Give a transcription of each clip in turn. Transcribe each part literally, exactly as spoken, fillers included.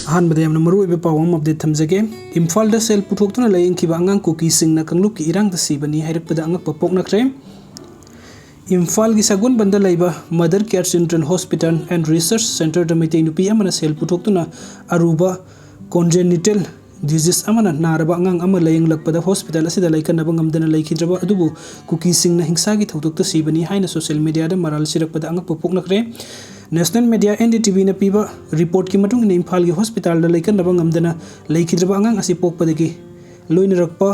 ꯑꯍꯥꯟꯕꯗ ꯌꯥꯝꯅ ꯃꯔꯨꯑꯣꯏꯕ ꯄꯥꯎ ꯑꯃ ꯑꯞꯗꯦꯠ ꯊꯝꯖꯒꯦ꯫ ꯏꯝꯐꯥꯜꯗ ꯁꯦꯜ ꯄꯨꯊꯣꯛꯇꯨꯅ ꯂꯥꯌꯦꯡꯈꯤꯕ ꯑꯉꯥꯡ ꯀꯨꯀꯤꯁꯤꯡꯅ ꯀꯥꯡꯂꯨꯞꯀꯤ ꯏꯔꯥꯡꯗ ꯁꯤꯕꯅꯤ ꯍꯥꯏꯔꯛꯄꯗ ꯑꯉꯛꯄ ꯄꯣꯛꯅꯈ꯭ꯔꯦ꯫ ꯏꯝꯐꯥꯜꯒꯤ ꯁꯒꯣꯜꯕꯟꯗ ꯂꯩꯕ Mother Care Children Hospital and Research Centreꯗ Meitei ꯅꯨꯄꯤ ꯑꯃꯅ ꯁꯦꯜ ꯄꯨꯊꯣꯛꯇꯨꯅ ꯑꯔꯨꯕ congenital disease ꯑꯃꯅ ꯅꯥꯔꯕ ꯑꯉꯥꯡ ꯑꯃ ꯂꯥꯌꯦꯡꯂꯛꯄꯗ ꯍꯣꯁꯄꯤꯇꯥꯜ ꯑꯁꯤꯗ ꯂꯩꯀꯠꯅꯕ ꯉꯝꯗꯅ ꯂꯩꯈꯤꯗ꯭ꯔꯕ ꯑꯗꯨꯕꯨ ꯀꯨꯀꯤꯁꯤꯡꯅ ꯍꯤꯡꯁꯥꯒꯤ ꯊꯧꯗꯣꯛꯇ ꯁꯤꯕꯅꯤ ꯍꯥꯏꯅ ꯁꯣꯁꯤꯌꯦꯜ ꯃꯤꯗꯤꯌꯥꯗ ꯃꯔꯥꯜ ꯁꯤꯔꯛꯄꯗ ꯑꯉꯛꯄ ꯄꯣꯛꯅꯈ꯭ꯔꯦ꯫ ꯅꯦꯁꯅꯦꯜ ꯃꯤꯗꯤꯌꯥ, NDTVꯅ ꯄꯤꯕ ꯔꯤꯄꯣꯔꯠꯀꯤ ꯃꯇꯨꯡ ꯏꯟꯅ ꯏꯝꯐꯥꯜꯒꯤ ꯍꯣꯁꯄꯤꯇꯥꯜꯗ ꯂꯩꯀꯠꯅꯕ ꯉꯝꯗꯅ ꯂꯩꯈꯤꯗ꯭ꯔꯕ ꯑꯉꯥꯡ ꯑꯁꯤ ꯄꯣꯛꯄꯗꯒꯤ ꯂꯣꯏꯅꯔꯛꯄ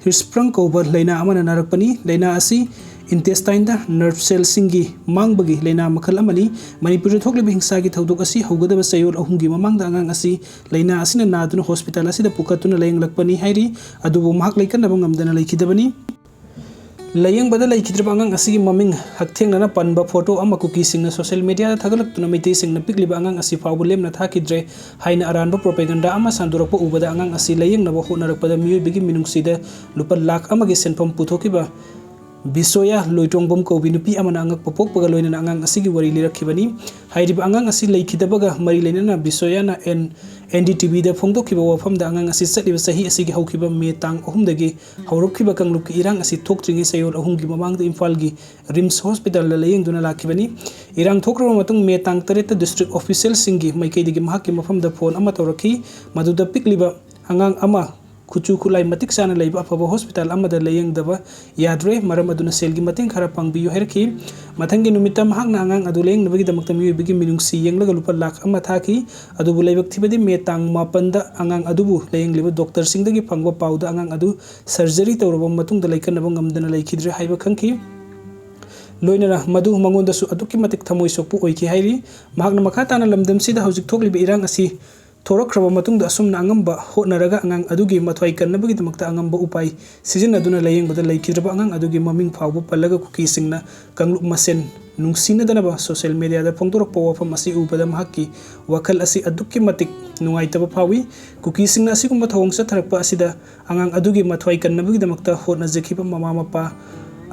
ꯍꯤꯔꯁꯄ꯭ꯔꯪ ꯀꯧꯕ ꯂꯥꯏꯅꯥ ꯑꯃꯅ ꯅꯥꯔꯛꯄꯅꯤ꯫ ꯂꯥꯏꯅꯥ ꯑꯁꯤ intestineꯗ nerve cellꯁꯤꯡꯒꯤ ꯃꯥꯡꯕꯒꯤ ꯂꯥꯏꯅꯥ ꯃꯈꯜ ꯑꯃꯅꯤ꯫ ꯃꯅꯤꯄꯨꯔꯗ ꯊꯣꯛꯂꯤꯕ ꯍꯤꯡꯁꯥꯒꯤ ꯊꯧꯗꯣꯛ ꯑꯁꯤ ꯍꯧꯒꯗꯕ ꯆꯌꯣꯜ ꯑꯍꯨꯝꯒꯤ ꯃꯃꯥꯡꯗ ꯑꯉꯥꯡ ꯑꯁꯤ ꯂꯥꯏꯅꯥ ꯑꯁꯤꯅ ꯅꯥꯗꯨꯅ ꯍꯣꯁꯄꯤꯇꯥꯜ ꯑꯁꯤꯗ ꯄꯨꯈꯠꯇꯨꯅ ꯂꯥꯌꯦꯡꯂꯛꯄꯅꯤ ꯍꯥꯏꯔꯤ꯫ ꯑꯗꯨꯕꯨ ꯃꯍꯥꯛ ꯂꯩꯀꯠꯅꯕ ꯉꯝꯗꯅ ꯂꯩꯈꯤꯗꯕꯅꯤ꯫ ꯂꯥꯌꯦꯡꯕꯗ ꯂꯩꯈꯤꯗ꯭ꯔꯕ ꯑꯉꯥꯡ ꯑꯁꯤꯒꯤ ꯃꯃꯤꯡ ꯍꯛꯊꯦꯡꯅꯅ ꯄꯟꯕ ꯐꯣꯇꯣ ꯑꯃ ꯀꯨꯀꯤꯁꯤꯡꯅ ꯁꯣꯁꯤꯌꯦꯜ ꯃꯤꯗꯤꯌꯥꯗ ꯊꯥꯒꯠꯂꯛꯇꯨꯅ ꯃꯩꯇꯩꯁꯤꯡꯅ ꯄꯤꯛꯂꯤꯕ ꯑꯉꯥꯡ ꯑꯁꯤ ꯐꯥꯎꯕ ꯂꯦꯝꯅ ꯊꯥꯈꯤꯗ꯭ꯔꯦ ꯍꯥꯏꯅ ꯑꯔꯥꯟꯕ ꯄ꯭ꯔꯣꯄꯦꯒꯟꯗꯥ ꯑꯃ ꯁꯟꯗꯣꯔꯛꯄ ꯎꯕꯗ ꯑꯉꯥꯡ ꯑꯁꯤ ꯂꯥꯌꯦꯡꯅꯕ ꯍꯣꯠꯅꯔꯛꯄꯗ ꯃꯤꯑꯣꯏꯕꯒꯤ ꯃꯤꯅꯨꯡꯁꯤꯗ ꯂꯨꯄꯥ ꯂꯥꯈ ꯑꯃꯒꯤ ꯁꯦꯟꯐꯝ ꯄꯨꯊꯣꯛꯈꯤꯕ ꯕꯤꯁꯣꯌꯥ ꯂꯣꯏꯇꯣꯡꯕꯝ ꯀꯧꯕꯤ ꯅꯨꯄꯤ ꯑꯃꯅ ꯑꯉꯛꯄ ꯄꯣꯛꯄꯒ ꯂꯣꯏꯅꯅ ꯑꯉꯥꯡ ꯑꯁꯤꯒꯤ ꯋꯥꯔꯤ ꯂꯤꯔꯛꯈꯤꯕꯅꯤ꯫ ꯍꯥꯏꯔꯤꯕ ꯑꯉꯥꯡ ꯑꯁꯤ ꯂꯩꯈꯤꯗꯕꯒ ꯃꯔꯤ ꯂꯩꯅꯅ ꯕꯤꯁꯣꯌꯥꯅ ꯑꯦꯟ, NDTVꯗ ꯐꯣꯡꯗꯣꯛꯈꯤꯕ ꯋꯥꯐꯝꯗ ꯑꯉꯥꯡ ꯑꯁꯤ ꯆꯠꯂꯤꯕ ꯆꯍꯤ ꯑꯁꯤꯒꯤ ꯍꯧꯈꯤꯕ ꯃꯦ ꯇꯥꯡ ꯑꯍꯨꯝꯗꯒꯤ ꯍꯧꯔꯛꯈꯤꯕ ꯀꯥꯡꯂꯨꯞꯀꯤ ꯏꯔꯥꯡ ꯑꯁꯤ ꯊꯣꯛꯇ꯭ꯔꯤꯉꯩ ꯆꯌꯣꯜ ꯑꯍꯨꯝꯒꯤ ꯃꯃꯥꯡꯗ ꯏꯝꯐꯥꯜꯒꯤ ꯔꯤꯝꯁ ꯍꯣꯁꯄꯤꯇꯥꯜꯗ ꯂꯥꯌꯦꯡꯗꯨꯅ ꯂꯥꯛꯈꯤꯕꯅꯤ꯫ ꯏꯔꯥꯡ ꯊꯣꯛꯈ꯭ꯔꯕ ꯃꯇꯨꯡ ꯃꯦ ꯇꯥꯡ ꯇꯔꯦꯠꯇ ꯗꯤꯁꯇ꯭ꯔꯤꯛ ꯑꯣꯐꯤꯁꯤꯌꯦꯜꯁꯤꯡꯒꯤ ꯃꯥꯏꯀꯩꯗꯒꯤ ꯃꯍꯥꯛꯀꯤ ꯃꯐꯝꯗ ꯐꯣꯟ ꯑꯃ ꯇꯧꯔꯛꯈꯤ꯫ ꯃꯗꯨꯗ ꯄꯤꯛꯂꯤꯕ ꯑꯉꯥꯡ ꯑꯃ ꯈꯨꯠꯁꯨ ꯈꯨꯠꯂꯥꯏ ꯃꯇꯤꯛ ꯆꯥꯅ ꯂꯩꯕ ꯑꯐꯕ ꯍꯣꯁꯄꯤꯇꯥꯜ ꯑꯃꯗ ꯂꯥꯌꯦꯡꯗꯕ ꯌꯥꯗ꯭ꯔꯦ, ꯃꯔꯝ ꯑꯗꯨꯅ ꯁꯦꯜꯒꯤ ꯃꯇꯦꯡ ꯈꯔ ꯄꯥꯡꯕꯤꯌꯨ ꯍꯥꯏꯔꯛꯈꯤ꯫ ꯃꯊꯪꯒꯤ ꯅꯨꯃꯤꯠꯇ ꯃꯍꯥꯛꯅ ꯑꯉꯥꯡ ꯑꯗꯨ ꯂꯥꯌꯦꯡꯅꯕꯒꯤꯗꯃꯛꯇ ꯃꯤꯑꯣꯏꯕꯒꯤ ꯃꯤꯅꯨꯡꯁꯤ ꯌꯦꯡꯂꯒ ꯂꯨꯄꯥ ꯂꯥꯈ ꯑꯃ ꯊꯥꯈꯤ꯫ ꯑꯗꯨꯕꯨ ꯂꯥꯏꯕꯛ ꯊꯤꯕꯗꯤ ꯃꯦ ꯇꯥꯡ ꯃꯥꯄꯟꯗ ꯑꯉꯥꯡ ꯑꯗꯨꯕꯨ ꯂꯥꯌꯦꯡꯂꯤꯕ ꯗꯣꯛꯇꯔꯁꯤꯡꯗꯒꯤ ꯐꯪꯕ ꯄꯥꯎꯗ ꯑꯉꯥꯡ ꯑꯗꯨ ꯁꯔꯖꯔꯤ ꯇꯧꯔꯕ ꯃꯇꯨꯡꯗ ꯂꯥꯌꯦꯡꯕ ꯉꯝꯗꯅ ꯂꯩꯈꯤꯗ꯭ꯔꯦ ꯍꯥꯏꯕ ꯈꯪꯈꯤ꯫ ꯂꯣꯏꯅꯅ ꯃꯗꯨ ꯃꯉꯣꯟꯗꯁꯨ ꯑꯗꯨꯛꯀꯤ ꯃꯇꯤꯛ ꯊꯃꯣꯏ ꯁꯣꯛꯄ ꯑꯣꯏꯈꯤ ꯍꯥꯏꯔꯤ꯫ ꯃꯍꯥꯛꯅ ꯃꯈꯥ ꯇꯥꯅ ꯂꯝꯗꯝꯁꯤꯗ ꯍꯧꯖꯤꯛ ꯊꯣꯛꯂꯤꯕ ꯏꯔꯥꯡ ꯑꯁꯤ ꯊꯣꯔꯛꯈ꯭ꯔꯕ ꯃꯇꯨꯡꯗ ꯑꯁꯨꯝꯅ ꯑꯉꯝꯕ ꯍꯣꯠꯅꯔꯒ ꯑꯉꯥꯡ ꯑꯗꯨꯒꯤ ꯃꯊ꯭ꯋꯥꯏ ꯀꯟꯅꯕꯒꯤꯗꯃꯛꯇ ꯑꯉꯝꯕ ꯎꯄꯥꯏ ꯁꯤꯖꯤꯟꯅꯗꯨꯅ ꯂꯥꯌꯦꯡꯕꯗ ꯂꯩꯈꯤꯗ꯭ꯔꯕ ꯑꯉꯥꯡ ꯑꯗꯨꯒꯤ ꯃꯃꯤꯡ ꯐꯥꯎꯕ ꯄꯜꯂꯒ ꯀꯨꯀꯤꯁꯤꯡꯅ ꯀꯥꯡꯂꯨꯞ ꯃꯁꯦꯟ ꯅꯨꯡꯁꯤꯅꯗꯅꯕ ꯁꯣꯁꯤꯌꯦꯜ ꯃꯤꯗꯤꯌꯥꯗ ꯐꯣꯡꯗꯣꯔꯛꯄ ꯋꯥꯐꯝ ꯑꯁꯤ ꯎꯕꯗ ꯃꯍꯥꯛꯀꯤ ꯋꯥꯈꯜ ꯑꯁꯤ ꯑꯗꯨꯛꯀꯤ ꯃꯇꯤꯛ ꯅꯨꯡꯉꯥꯏꯇꯕ ꯐꯥꯎꯏ꯫ ꯀꯨꯀꯤꯁꯤꯡꯅ ꯑꯁꯤꯒꯨꯝꯕ ꯊꯧꯑꯣꯡ ꯆꯠꯊꯔꯛꯄ ꯑꯁꯤꯗ ꯑꯉꯥꯡ ꯑꯗꯨꯒꯤ ꯃꯊ꯭ꯋꯥꯏ ꯀꯟꯅꯕꯒꯤꯗꯃꯛꯇ ꯍꯣꯠꯅꯖꯈꯤꯕ ꯃꯃꯥ ꯃꯄꯥ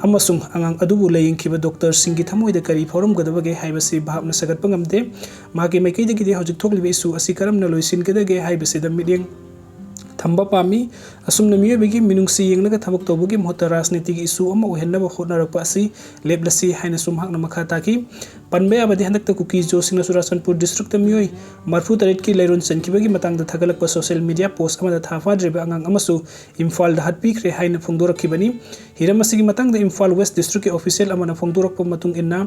ꯑꯃꯁꯨꯡ ꯑꯉꯥꯡ ꯑꯗꯨꯕꯨ ꯂꯥꯌꯦꯡꯈꯤꯕ ꯗꯣꯛꯇꯔꯁꯤꯡꯒꯤ ꯊꯃꯣꯏꯗ ꯀꯔꯤ ꯐꯥꯎꯔꯝꯒꯗꯕꯒꯦ ꯍꯥꯏꯕꯁꯤ ꯚꯥꯞꯅ ꯁꯥꯒꯠꯄ ꯉꯝꯗꯦ꯫ ꯃꯍꯥꯛꯀꯤ ꯃꯥꯏꯀꯩꯗꯒꯤꯗꯤ ꯍꯧꯖꯤꯛ ꯊꯣꯛꯂꯤꯕ issue ꯑꯁꯤ ꯀꯔꯝꯅ ꯂꯣꯏꯁꯤꯟꯒꯗꯒꯦ ꯍꯥꯏꯕꯁꯤꯗ ꯃꯤꯠꯌꯦꯡ ꯊꯝꯕ ꯄꯥꯝꯃꯤ꯫ ꯑꯁꯨꯝꯅ ꯃꯤꯑꯣꯏꯕꯒꯤ ꯃꯤꯅꯨꯡꯁꯤ ꯌꯦꯡꯂꯒ ꯊꯕꯛ ꯇꯧꯕꯒꯤ ꯃꯍꯨꯠꯇ ꯔꯥꯖꯅꯤꯇꯤꯒꯤ issue ꯑꯃ ꯑꯣꯏꯍꯟꯅꯕ ꯍꯣꯠꯅꯔꯛꯄ ꯑꯁꯤ ꯂꯦꯞꯂꯁꯤ ꯍꯥꯏꯅꯁꯨ ꯃꯍꯥꯛꯅ ꯃꯈꯥ ꯇꯥꯈꯤ꯫ ꯄꯟꯕ ꯌꯥꯕꯗꯤ ꯍꯟꯗꯛꯇ ꯀꯨꯀꯤ ꯖꯣꯁꯤꯡꯅ ꯆꯨꯔꯥꯆꯥꯟꯄꯨꯔ districtꯇ ꯃꯤꯑꯣꯏ ꯃꯔꯤꯐꯨ ꯇꯔꯦꯠꯀꯤ ꯂꯩꯔꯣꯟ ꯆꯟꯈꯤꯕꯒꯤ ꯃꯇꯥꯡꯗ ꯊꯥꯒꯠꯂꯛꯄ social media post ꯑꯃꯗ ꯊꯥ ꯐꯥꯗ꯭ꯔꯤꯕ ꯑꯉꯥꯡ ꯑꯃꯁꯨ ꯏꯝꯐꯥꯜꯗ ꯍꯥꯠꯄꯤꯈ꯭ꯔꯦ ꯍꯥꯏꯅ ꯐꯣꯡꯗꯣꯔꯛꯈꯤꯕꯅꯤ꯫ ꯍꯤꯔꯝ ꯑꯁꯤꯒꯤ ꯃꯇꯥꯡꯗ ꯏꯝꯐꯥꯜ West districtꯀꯤ official ꯑꯃꯅ ꯐꯣꯡꯗꯣꯔꯛꯄ ꯃꯇꯨꯡ ꯏꯟꯅ,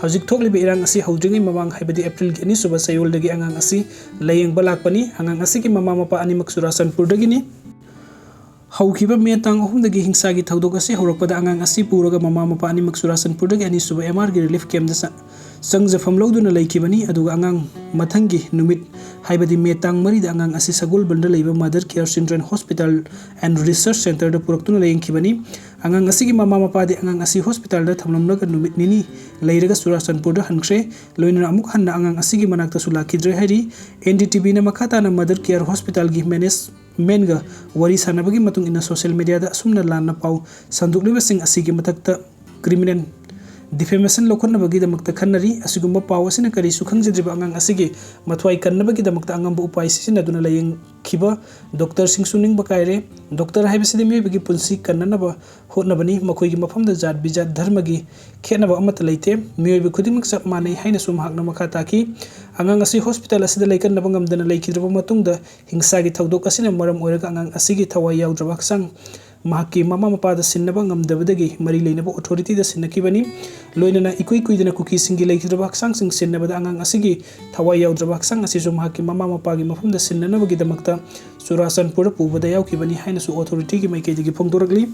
ꯍꯧꯖꯤꯛ ꯊꯣꯛꯂꯤꯕ ꯏꯔꯥꯡ ꯑꯁꯤ ꯍꯧꯗ꯭ꯔꯤꯉꯩ ꯃꯃꯥꯡ, ꯍꯥꯏꯕꯗꯤ Aprilꯒꯤ ꯑꯅꯤꯁꯨꯕ ꯆꯌꯣꯜꯗꯒꯤ ꯑꯉꯥꯡ ꯑꯁꯤ ꯂꯥꯌꯦꯡꯕ ꯂꯥꯛꯄꯅꯤ꯫ ꯑꯉꯥꯡ ꯑꯁꯤꯒꯤ ꯃꯃꯥ ꯃꯄꯥ ꯑꯅꯤꯃꯛ ꯆꯨꯔꯥꯆꯥꯟꯄꯨꯔꯗꯒꯤꯅꯤ꯫ ꯍꯧꯈꯤꯕ May ꯇꯥꯡ ꯑꯍꯨꯝꯗꯒꯤ ꯍꯤꯡꯁꯥꯒꯤ ꯊꯧꯗꯣꯛ ꯑꯁꯤ ꯍꯧꯔꯛꯄꯗ ꯑꯉꯥꯡ ꯑꯁꯤ ꯄꯨꯔꯒ ꯃꯃꯥ ꯃꯄꯥ ꯑꯅꯤꯃꯛ ꯆꯨꯔꯥꯆꯥꯟꯄꯨꯔꯗꯒꯤ ꯑꯅꯤꯁꯨꯕ MRꯒꯤ relief campꯇ ꯆ-, ꯆꯪꯖꯐꯝ ꯂꯧꯗꯨꯅ ꯂꯩꯈꯤꯕꯅꯤ꯫ ꯑꯗꯨꯒ ꯑꯉꯥꯡ ꯃꯊꯪꯒꯤ ꯅꯨꯃꯤꯠ, ꯍꯥꯏꯕꯗꯤ May ꯇꯥꯡ ꯃꯔꯤꯗ ꯑꯉꯥꯡ ꯑꯁꯤ ꯁꯒꯣꯜꯕꯟꯗ ꯂꯩꯕ Mother Care Children Hospital and Research Centreꯗ ꯄꯨꯔꯛꯇꯨꯅ ꯂꯥꯌꯦꯡꯈꯤꯕꯅꯤ꯫ ꯑꯉꯥꯡ ꯑꯁꯤꯒꯤ ꯃꯃꯥ ꯃꯄꯥꯗꯤ ꯑꯉꯥꯡ ꯑꯁꯤ hospitalꯗ ꯊꯝꯂꯝꯂꯒ ꯅꯨꯃꯤꯠ ꯅꯤꯅꯤ ꯂꯩꯔꯒ ꯆꯨꯔꯥꯆꯥꯟꯄꯨꯔꯗ ꯍꯟꯈ꯭ꯔꯦ꯫ ꯂꯣꯏꯅꯅ ꯑꯃꯨꯛ ꯍꯟꯅ ꯑꯉꯥꯡ ꯑꯁꯤꯒꯤ ꯃꯅꯥꯛꯇꯁꯨ ꯂꯥꯛꯈꯤꯗ꯭ꯔꯦ ꯍꯥꯏꯔꯤ꯫ NDTVꯅ ꯃꯈꯥ ꯇꯥꯅ Mother Care Hospitalꯒꯤ managementꯒ ꯋꯥꯔꯤ ꯁꯥꯟꯅꯕꯒꯤ ꯃꯇꯨꯡ ꯏꯟꯅ, social mediaꯗ ꯑꯁꯨꯝꯅ ꯂꯥꯟꯅ ꯄꯥꯎ ꯁꯟꯗꯣꯛꯂꯤꯕꯁꯤꯡ ꯑꯁꯤꯒꯤ ꯃꯊꯛꯇ criminal defamation ꯂꯧꯈꯠꯅꯕꯒꯤꯗꯃꯛꯇ ꯈꯟꯅꯔꯤ꯫ ꯑꯁꯤꯒꯨꯝꯕ ꯄꯥꯎ ꯑꯁꯤꯅ ꯀꯔꯤꯁꯨ ꯈꯪꯖꯗ꯭ꯔꯤꯕ ꯑꯉꯥꯡ ꯑꯁꯤꯒꯤ ꯃꯊ꯭ꯋꯥꯏ ꯀꯟꯅꯕꯒꯤꯗꯃꯛꯇ ꯑꯉꯝꯕ ꯎꯄꯥꯏ ꯁꯤꯖꯤꯟꯅꯗꯨꯅ ꯂꯥꯌꯦꯡꯈꯤꯕ ꯗꯣꯛꯇꯔꯁꯤꯡꯁꯨ ꯅꯤꯡꯕ ꯀꯥꯏꯔꯦ꯫ ꯗꯣꯛꯇꯔ ꯍꯥꯏꯕꯁꯤꯗꯤ ꯃꯤꯑꯣꯏꯕꯒꯤ ꯄꯨꯟꯁꯤ ꯀꯟꯅꯅꯕ ꯍꯣꯠꯅꯕꯅꯤ꯫ ꯃꯈꯣꯏꯒꯤ ꯃꯐꯝꯗ ꯖꯥꯠ ꯕꯤꯖꯥꯠ ꯙꯔꯃꯒꯤ ꯈꯦꯠꯅꯕ ꯑꯃꯠꯇ ꯂꯩꯇꯦ꯫ ꯃꯤꯑꯣꯏꯕ ꯈꯨꯗꯤꯡꯃꯛ ꯆꯞ ꯃꯥꯟꯅꯩ ꯍꯥꯏꯅꯁꯨ ꯃꯍꯥꯛꯅ ꯃꯈꯥ ꯇꯥꯈꯤ꯫ ꯑꯉꯥꯡ ꯑꯁꯤ hospital ꯑꯁꯤꯗ ꯂꯩꯀꯟꯅꯕ ꯉꯝꯗꯅ ꯂꯩꯈꯤꯗ꯭ꯔꯕ ꯃꯇꯨꯡꯗ, ꯍꯤꯡꯁꯥꯒꯤ ꯊꯧꯗꯣꯛ ꯑꯁꯤꯅ ꯃꯔꯝ ꯑꯣꯏꯔꯒ ꯑꯉꯥꯡ ꯑꯁꯤꯒꯤ ꯊꯋꯥꯏ ꯌꯥꯎꯗ꯭ꯔꯕ ꯍꯛꯆꯥꯡ ꯃꯍꯥꯛꯀꯤ ꯃꯃꯥ ꯃꯄꯥꯗ ꯁꯤꯟꯅꯕ ꯉꯝꯗꯕꯗꯒꯤ ꯃꯔꯤ ꯂꯩꯅꯕ authorityꯗ ꯁꯤꯟꯅꯈꯤꯕꯅꯤ꯫ ꯂꯣꯏꯅꯅ ꯏꯀꯨꯏ ꯀꯨꯏꯗꯅ ꯀꯨꯀꯤꯁꯤꯡꯒꯤ ꯂꯩꯈꯤꯗ꯭ꯔꯕ ꯍꯛꯆꯥꯡꯁꯤꯡ ꯁꯤꯟꯅꯕꯗ ꯑꯉꯥꯡ ꯑꯁꯤꯒꯤ ꯊꯋꯥꯏ ꯌꯥꯎꯗ꯭ꯔꯕ ꯍꯛꯆꯥꯡ ꯑꯁꯤꯁꯨ ꯃꯍꯥꯛꯀꯤ ꯃꯃꯥ ꯃꯄꯥꯒꯤ ꯃꯐꯝꯗ ꯁꯤꯟꯅꯅꯕꯒꯤꯗꯃꯛꯇ ꯆꯨꯔꯥꯆꯥꯟꯄꯨꯔꯗ ꯄꯨꯕꯗ ꯌꯥꯎꯈꯤꯕꯅꯤ ꯍꯥꯏꯅꯁꯨ authorityꯒꯤ ꯃꯥꯏꯀꯩꯗꯒꯤ ꯐꯣꯡꯗꯣꯔꯛꯂꯤ꯫